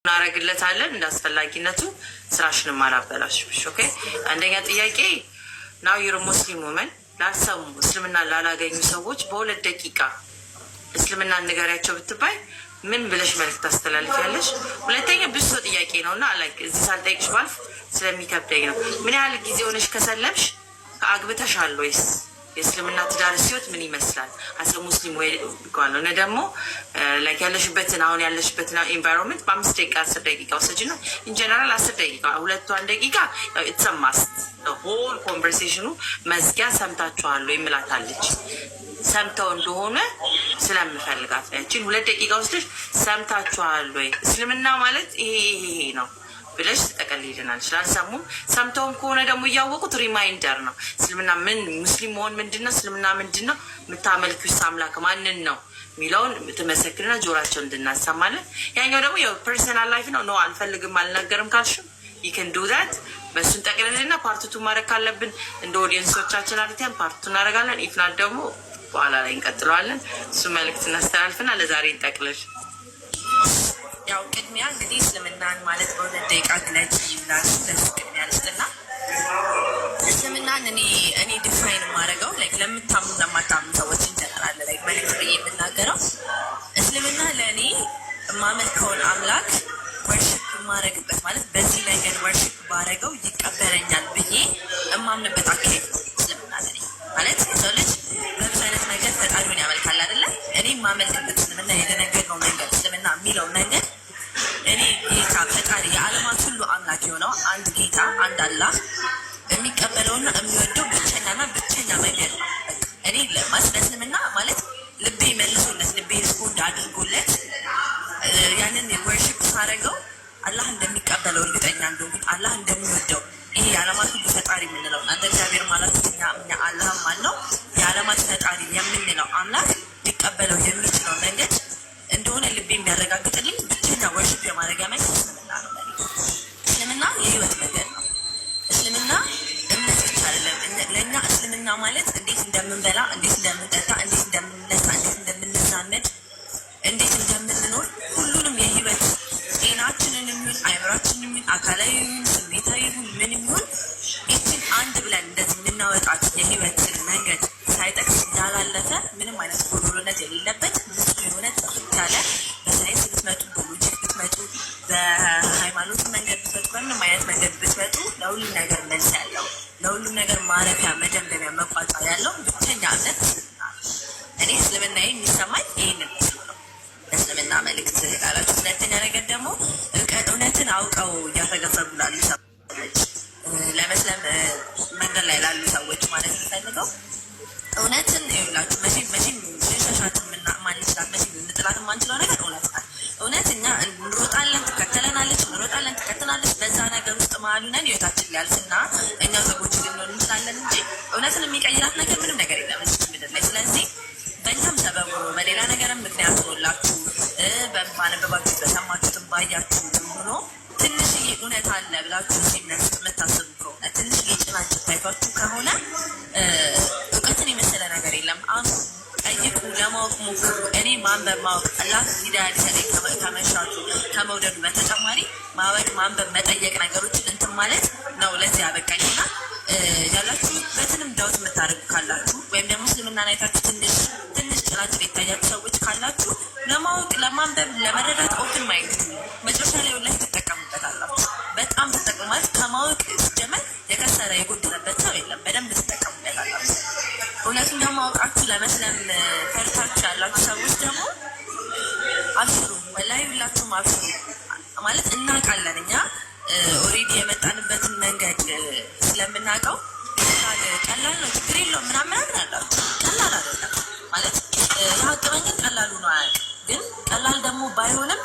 እናደርግለታለን እንደ አስፈላጊነቱ። ስራሽንም አላበላሽብሽ። Okay፣ አንደኛ ጥያቄ፣ now you're Muslim woman፣ ላልሰሙ፣ እስልምና ላላገኙ ሰዎች በ2 ደቂቃ እስልምና ንገሪያቸው ብትባይ ምን ብለሽ መልዕክት ታስተላልፊያለሽ? ሁለተኛ፣ ብዙ ሰው ጥያቄ ነው እና like እዚህ ሳልጠይቅሽ ባልፍ ስለሚከብደኝ ነው። ምን ያህል ጊዜ ሆነሽ ከሰለምሽ? አግብተሻል ወይስ? የእስልምና ትዳር ሲወት ምን ይመስላል? As a Muslim ወይ እና ደግሞ like ያለሽበትን፣ አሁን ያለሽበትን environment በ5 ደቂቃ፣ 10 ደቂቃ ውሰጅ ነው። In general 10 ደቂቃ፣ ሁለቱ 1 ደቂቃ it's must whole conversation ኑ መዝጊያ። ሰምታችኋል ወይ ምላታለች። ሰምተው እንደሆነ ስለምፈልጋት ነው። ያችን 2 ደቂቃ ወስደሽ ሰምታችኋል ወይ፣ እስልምና ማለት ይሄ ይሄ ይሄ ነው ብለሽ ትጠቀልይልናለች። ላልሰሙም፣ ሰምተውም ከሆነ ደግሞ እያወቁት reminder ነው። እስልምና ምን፣ ሙስሊም መሆን ምንድን ነው? እስልምና ምንድን ነው? የምታመልኪውስ አምላክ ማንን ነው የሚለውን ትመሰክርና ጆሯቸውን እንድናሰማለን። ያኛው ደግሞ የ personal life ነው። No፣ አልፈልግም፣ አልናገርም ካልሽም you can do that። በእሱን ጠቅልልና part two ማድረግ ካለብን እንደ audience ኦቻችን አርቲያን part two እናደርጋለን። If not ደግሞ በኋላ ላይ እንቀጥለዋለን። እሱ መልእክት እናስተላልፍና ለዛሬ እንጠቅልል። ያው ቅድሚያ እንግዲህ እስልምናን ማለት በ2 ደቂቃ ግለጭ ይብላል። ለሱ ቅድሚያ ልስጥና እስልምናን እኔ define የማደርገው like ለምታምኑ ለማታምኑ ሰዎች in general like መልዕክት ብዬ የምናገረው እስልምና ለእኔ የማመልከውን አምላክ worship የማደርግበት፣ ማለት በዚህ መንገድ worship ባደረገው ይቀበለኛል ብዬ የማምንበት አካሄድ ነው። እስልምና ለእኔ ማለት የሰው ልጅ በብዙ አይነት መንገድ ፈጣሪውን ያመልካል አይደለ? እኔ የማመልክበት እስልምና የደነገገው መንገድ፣ እስልምና የሚለው መንገድ፣ እኔ ጌታ ፈጣሪ የዓለማት ሁሉ አምላክ የሆነው አንድ ጌታ፣ አንድ አላህ የሚቀበለውና የሚወደው ብቸኛና ብቸኛ መንገድ ነው። እኔ ለእስልምና ማለት ልቤ መልሶለት፣ ልቤ respond አድርጎለት ያንን worship ሳደርገው አላህ እንደሚቀበለው እርግጠኛ እንደሆንኩኝ፣ አላህ እንደሚወደው፣ ይሄ የዓለማት ሁሉ ፈጣሪ የምንለው፣ እናንተ እግዚአብሔር ማለት እኛ አላህም አልነው፣ የዓለማት ፈጣሪ የምንለው አምላክ ሊቀበለው የሚችለው መንገድ እንደሆነ ልቤ የሚያረጋግጥልኝ ብቸኛ worship የማድረጊያ መንገድ እስልምና ነው። ለእኔ እስልምና የህይወት መንገድ ነው። እስልምና እምነት ብቻ አይደለም። ለእኛ እስልምና ማለት እንዴት እንደምንበላ፣ እንዴት እንደምንጠጣ፣ እንዴት እንደምንነሳ፣ እንዴት እንደምንዛመድ፣ እንዴት እንደምንኖር፣ ሁሉንም የህይወት ጤናችንን የሚሆን፣ አይምራችንን የሚሆን፣ አካላዊ ይሁን፣ ስሜታዊ ይሁን፣ ምን ይሁን፣ ይችን አንድ ብለን እንደዚህ የምናወጣት የህይወትን መንገድ ሳይጠቅስ ያላለፈ፣ ምንም አይነት ጎዶሎነት የሌለበት፣ ንጹህ የሆነ፣ ጥርት ያለ፣ በሳይንስ ብትመጡ፣ በ logic ብትመጡ፣ በሃይማኖት መንገድ ብትመጡ፣ በምንም አይነት መንገድ ብትመጡ ለሁሉም ነገር መልስ ያለው፣ ለሁሉም ነገር ማረፊያ፣ መደምደሚያ፣ መቋጫ ያለው ብቸኛ እምነት እስልምና ነው። እኔ እስልምና የሚሰማኝ ይህንን መስሎ ነው። እስልምና መልእክት ላላችሁ። ሁለተኛ ነገር ደግሞ እውነትን አውቀው እያፈገፈጉ ላሉ ሰዎች፣ ለመስለም መንገድ ላይ ላሉ ሰዎች ማለት የምፈልገው እውነትን ይኸውላችሁ መቼም መቼም ልንሸሻት ማንችላት፣ መቼም ልንጥላት የማንችለው ነገር እውነት ናት። እውነት እኛ እንሮጣለን፣ ትከተለናለች፣ እንሮጣለን፣ ትከተላለች። በዛ ነገር ውስጥ መሀሉ ነን ህይወታችን ሊያልፍና እኛው ሰዎች ልንሆን እንችላለን እንጂ እውነትን የሚቀይራት ነገር ምንም ነገር የለም እዚች ምድር ላይ። ስለዚህ በእኛም ሰበብ ሆኖ፣ በሌላ ነገርም ምክንያት ሆኖላችሁ፣ ባነበባችሁት፣ በሰማችሁትም ባያችሁትም ሆኖ ትንሽዬ እውነት አለ ብላችሁ ሲነት ውስጥ የምታስቡ ከሆነ፣ ትንሽዬ ጭላንጭል ታይቷችሁ ከሆነ፣ እውቀትን የመሰለ ነገር የለም። አሁን ጠይቁ፣ ለማወቅ ሞክሩ። እኔ ማንበብ፣ ማወቅ፣ አላህ ሂዳያ ሊሰጠኝ ከመሻቱ ከመውደዱ በተጨማሪ ማወቅ፣ ማንበብ፣ መጠየቅ፣ ነገሮችን እንትን ማለት ነው ለዚህ ያበቃኝ። እና ያላችሁበትንም doubt የምታደርጉ ካላችሁ ወይም ደግሞ እስልምናን አይታችሁ ትንሽ ትንሽ ጭላንጭል የታያችሁ ሰዎች ካላችሁ ለማወቅ፣ ለማንበብ፣ ለመረዳት open mind። መጨረሻ ላይ ወላሂ ትጠቀሙበታላችሁ። በጣም ትጠቀሙ። ማለት ከማወቅ ሲጀመር የከሰረ የጎደለበት ሰው የለም። በደንብ ትጠቀሙበታላችሁ። እውነቱን ደግሞ አውቃችሁ ለመስለም ፈርታችሁ ያላችሁ ሰዎች ደግሞ አብሽሩ፣ ወላሂ ሁላችሁም አብሽሩ። ማለት እናውቃለን፣ እኛ already የመጣንበትን መንገድ ስለምናውቀው ቀላል ነው፣ ችግር የለውም ምናምን ምናምን አላችሁ። ቀላል አይደለም። ማለት የሀቅ መንገድ ቀላሉ ነው አያውቅም። ግን ቀላል ደግሞ ባይሆንም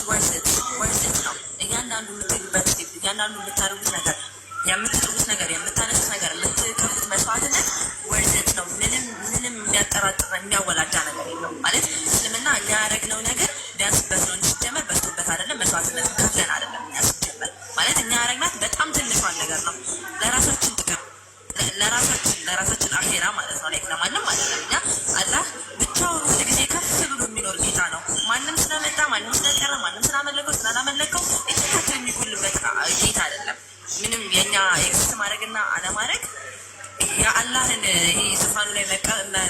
worth it፣ worth it ነው። እያንዳንዱ የምትሄዱበት step፣ እያንዳንዱ የምታደርጉት ነገር፣ የምትጥሩት ነገር፣ የምታነሱት ነገር፣ የምትከፍሉት መስዋዕትነት worth it ነው። ምንም ምንም የሚያጠራጥር፣ የሚያወላዳ ነገር የለውም። ማለት እስልምና እኛ ያደረግነው ነገር ቢያንስበት ነው እንጂ ሲጀመር በዝቶበት አይደለም፣ መስዋዕትነት ከፍለን አይደለም። እኛ ሲጀመር ማለት እኛ ያደረግናት በጣም ትንሿን ነገር ነው ለራሳችን ጥቅም፣ ለራሳችን አኼራ ማለት ነው። Like ለማንም አይደለም። እኛ አላህ ብቻውን ሁል ጊዜ ከፍ ብሎ የሚኖር ጌታ ነው። ማንም ስለመጣ፣ ማንም ስለቀረ፣ ማንም ስላመለከው ስላላመለከው የእኛ exist ማድረግና አለማድረግ የአላህን ይሄ ዙፋኑ ላይ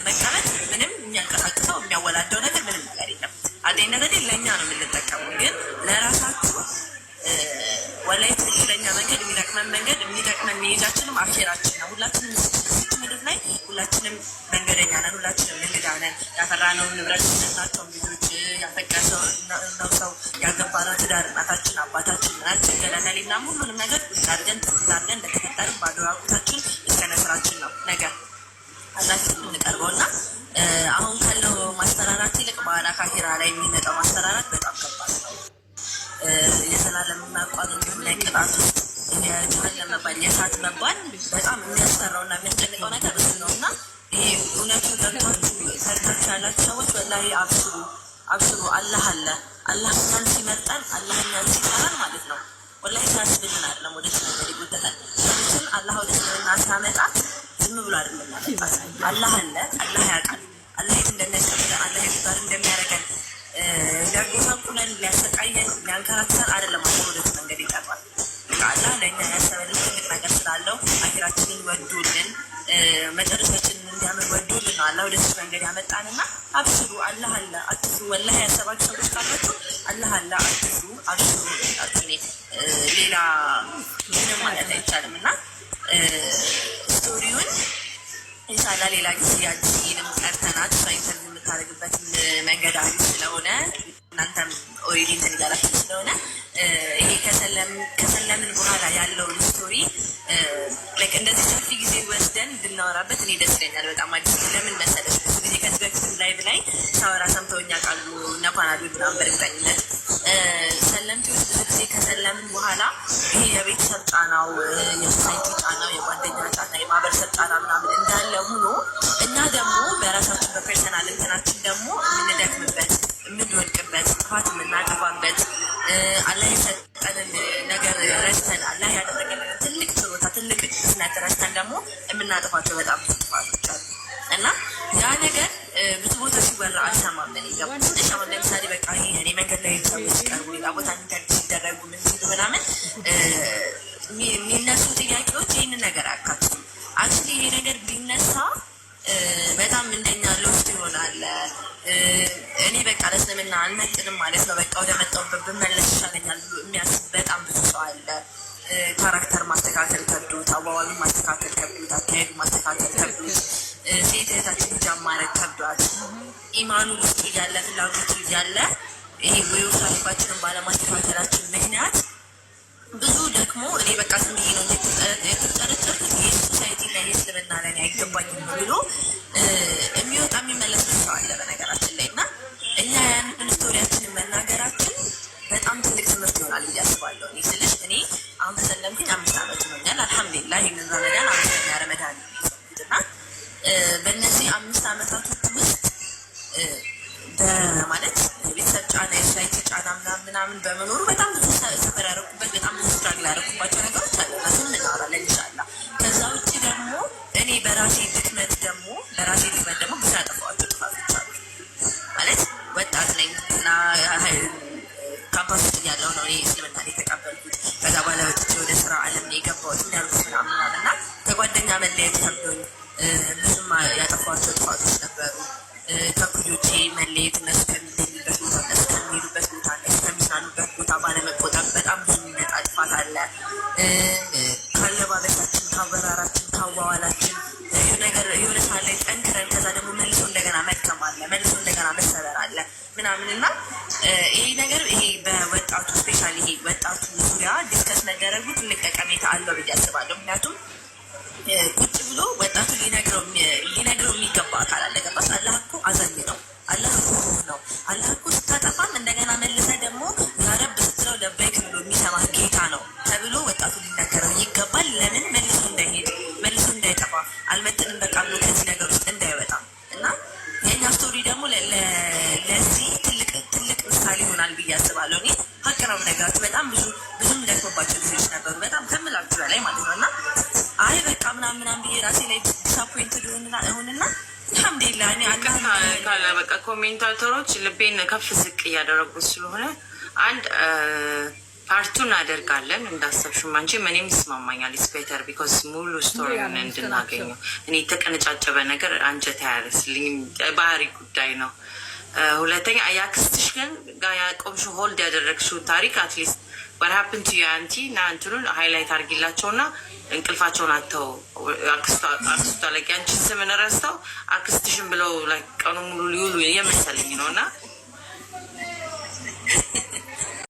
መቀመጥ ምንም የሚያንቀሳቅሰው የሚያወላደው ነገር ምንም ነገር የለም። አደኝ ነገር ለእኛ ነው የምንጠቀመው፣ ግን ለራሳችሁ ወላይ ትክክለኛ መንገድ፣ የሚጠቅመን መንገድ፣ የሚጠቅመን መሄጃችንም አኼራችን ነው። ሁላችንም እዚች ምድር ላይ ሁላችንም መንገደኛ ነን። ሁላችንም እንግዳ ነን። ያፈራነውን ንብረት፣ ናቸውን ልጆች፣ ያፈቀሰው ሰው፣ ያገባነው ትዳር፣ እናታችን፣ አባታችን፣ ምናችን፣ ገለመሌ ምናምን ሁሉንም ነገር ቁጭ አድርገን ትክክል አድርገን እንደተፈጠርን ባዶ ራቁታችን እስከነ ስራችን ነው ነገር አላህ ፊት የምንቀርበው። እና አሁን ካለው ማስፈራራት ይልቅ በኋላ ካሂራ ላይ የሚመጣው ማስፈራራት በጣም ከባድ ነው። የዘላለም ማቋረጥ የሆነ ቅጣት ውስጥ የጀሃነም መባል፣ የእሳት መባል በጣም የሚያስፈራው እና የሚያስጨንቀው ነገር እሱ ነው። እና ይሄ እውነቱ ገብቷችሁ ሰርታችሁ ያላችሁ ሰዎች ወላሂ አብሽሩ፣ አብሽሩ። አላህ አለ። አላህ እኛን ሲመርጠን፣ አላህ እኛን ሲጠራን ማለት ነው፣ ወላሂ ሳያስብልን አይደለም ወደዚህ መንገድ ይጎተታል። ሰዎችን አላህ ወደ እስልምና ሲያመጣት ዝም ብሎ አይደለም ያመጣት። አላህ አለ። አላህ ያውቃል። አላህ የት እንደሚያስቀምጠን፣ አላህ የት ጋር እንደሚያደርገን፣ ሊያጎሳቁለን፣ ሊያሰቃየን፣ ሊያንከራትተን አይደለም አላህ ወደዚህ መንገድ ይጠራል። አላህ ለእኛ ያሰበልን ትልቅ ነገር ስላለው፣ አኺራችንን ወዶልን፣ መጨረሻችንን እንዲያምር ወዶልን ነው አላህ ወደዚህ መንገድ ያመጣንና አብሽሩ፣ አላህ አለ፣ አትፍሩ። ወላሂ ያሰባችሁ ሰዎች ካላችሁ አላህ አለ፣ አትፍሩ፣ አብሽሩ ነው። እኔ ሌላ ምንም ማለት አይቻልም። እና story ውን ኢንሻላህ ሌላ ጊዜ አዲስንም ጠርተናት እሷ interview የምታደርግበት መንገድ አሪፍ ስለሆነ፣ እናንተም already እንትን እያላችሁ ስለሆነ፣ ይሄ ከሰለምን በኋላ ያለውን story እንደዚህ ሰፊ ጊዜ ወስደን እንድናወራበት እኔ ደስ ይለኛል በጣም። አዲስ ለምን መሰለሽ፣ ብዙ ጊዜ ከዚህ በፊትም live ላይ ሳወራ ሰምተውኛ ቃሉ እነ ፓናዱ ምናምን በእርግጠኝነት። ሰለምቴዎች ብዙ ጊዜ ከሰለምን በኋላ ይሄ የቤተሰብ ጫናው፣ የ society ጫናው፣ የጓደኛ ጫና፣ የማህበረሰብ ጫና ምናምን እንዳለ ሆኖ እኛ ደግሞ በራሳችን በ personal እንትናችን ደግሞ የምንደክምበት፣ የምንወድቅበት፣ ጥፋት የምናጠፋበት፣ አላህ የሰጠንን ነገር ረስተን፣ አላህ ያደረገልን ትልቅ ችሮታ፣ ትልቅ እዝነት ረስተን ደግሞ የምናጠፋቸው በጣም ብዙ ጥፋቶች አሉ። እና ያ ነገር ብዙ ቦታ ሲወራ አልሰማም። እኔ ገባሽ? አሁን ለምሳሌ በቃ ይሄ እኔ መንገድ ላይ ሰዎች ሲቀርቡ፣ ሌላ ቦታ interview ሲደረጉ፣ ምን ሲሉ ምናምን የሚነሱ ጥያቄዎች ይህንን ነገር አያካትቱም። Actually ይሄ ነገር ቢነሳ በጣም እንደኛ lost ይሆናል። እኔ በቃ ለእስልምና አልመጥንም ማለት ነው፣ በቃ ወደ መጣሁበት ብመለስ ይሻለኛል ብሎ የሚያስብ በጣም ብዙ ሰው አለ። Character ማስተካከል ከብዶት፣ አዋዋሉን ማስተካከል ከብዶት፣ አካሄዱ ማስተካከል ከብዶት፣ ሴት እህታችን ሂጃብ ማድረግ ከብዷት፣ ኢማኑ ውስጡ እያለ፣ ፍላጎቱ እያለ፣ ይሄ way of life ኣችንን ባለማስተካከላችን ምክንያት ብዙ ደግሞ እኔ በቃ ዝም ብዬ ነው የተጠረጠርኩት፣ ይህ society እና ይህ እስልምና ለእኔ አይገባኝም ብሎ የሚወጣ የሚመለስ ብዙ ሰው አለ በነገራችን ላይ። እና እኛ ያንን story ያችንን መናገራችን በጣም ትልቅ ትምህርት ይሆናል ብዬ አስባለሁ። እኔ ስልሽ እኔ አሁን ከሰለምኩኝ 5 ዓመት ሆኖኛል። አልሐምዱሊላህ ይህንን ረመዳን አምስተኛ ረመዳን ነው የጾምኩት። እና በእነዚህ 5 ዓመታቶች ውስጥ በማለት የቤተሰብ ጫና፣ የ society ጫና ምናምን ምናምን በመኖሩ በጣም ብዙ ሰፈር ያደረኩበት፣ በጣም ብዙ struggle ያደረኩባቸው ነገሮች አሉ። እነሱን እናወራለን ኢንሻላህ። ከዛ ውጭ ደግሞ እኔ በራሴ ድክመት ደግሞ ብዙ ያጠፋኋቸው ጥፋቶች አሉ። ማለት ወጣት ነኝ እና ካምፓስ ውስጥ እያለሁ ነው እኔ እስልምናን የተቀበልኩት። ከዛ በኋላ ወጥቼ ወደ ስራ አለም ነው የገባሁት ምን ያልኩት ምናምን ምናምን። እና ከጓደኛ መለየት ከብዶኝ ብዙም ያጠፋኋቸው ጥፋቶች ነበሩ። ከኩዮቼ መለየት፣ እነሱ ከሚገኙበት ቦታ፣ እነሱ ከሚሄዱበት ቦታ፣ እነሱ ከሚዝናኑበት ቦታ ባለመቆጠብ በጣም ብዙ የሚመጣ ጥፋት አለ። ካለባበሳችን፣ ካወራራችን፣ ካዋዋላችን ነገር የሆነ ሰዓት ላይ ጠንክረን ከዛ ደግሞ መልሶ እንደገና መድከም አለ፣ መልሶ እንደገና መሰበር አለ ምናምን። እና ይሄ ነገር ይሄ በወጣቱ specially ይሄ ወጣቱ ዙሪያ discuss መደረጉ ትልቅ ጠቀሜታ አለው ብዬ አስባለሁ። ምክንያቱም ቁጭ ብሎ ወጣቱ ሊነግረው የሚገባ አካል አለ። ገባሽ? አላህ እኮ አዛኝ ነው። አላህ ሩህሩህ ነው። አላህ እኮ ስታጠፋም እንደገና መልሰህ ደግሞ ያረብ ስትለው ለበይክ ብሎ የሚሰማ ጌታ ነው ተብሎ ወጣቱ ሊነገረው ይገባል። ለምን? መልሶ እንዳይሄድ፣ መልሶ እንዳይጠፋ፣ አልመጥንም በቃ ብሎ ከዚህ ነገር ውስጥ እንዳይወጣ። እና የእኛ story ደግሞ ለዚህ ትልቅ ትልቅ ምሳሌ ይሆናል ብዬ አስባለሁ። እኔ ሀቅ ነው የምነግራችሁ። በጣም ብዙ ብዙ የምደክምባቸው ጊዜዎች ነበሩ። በጣም ከምላችሁ በላይ ማለት ነው። እና አይ በቃ ምናምን ምናምን ብዬ ራሴ ላይ disappointed እሆንና አልሐምዱሊላህ እኔ አላህ ካለ በቃ commentator ኦች ልቤን ከፍ ዝቅ እያደረጉት ስለሆነ አንድ Part two እናደርጋለን እንዳሰብሽም አንቺ እኔም ይስማማኛል። It's better because ሙሉ story ውን እንድናገኘው። እኔ የተቀነጫጨበ ነገር አንጀት አያርስልኝም። ባህሪ ጉዳይ ነው። ሁለተኛ የአክስትሽ ግን ጋር ያቆምሽው፣ hold ያደረግሽው ታሪክ፣ at least what happened to your auntie እና እንትኑን highlight አድርጊላቸው እና እንቅልፋቸውን አተው አክስቷ ላይ ያንቺን ስምን ረስተው አክስትሽን ብለው ቀኑ ሙሉ ሊውሉ የመሰለኝ ነው እና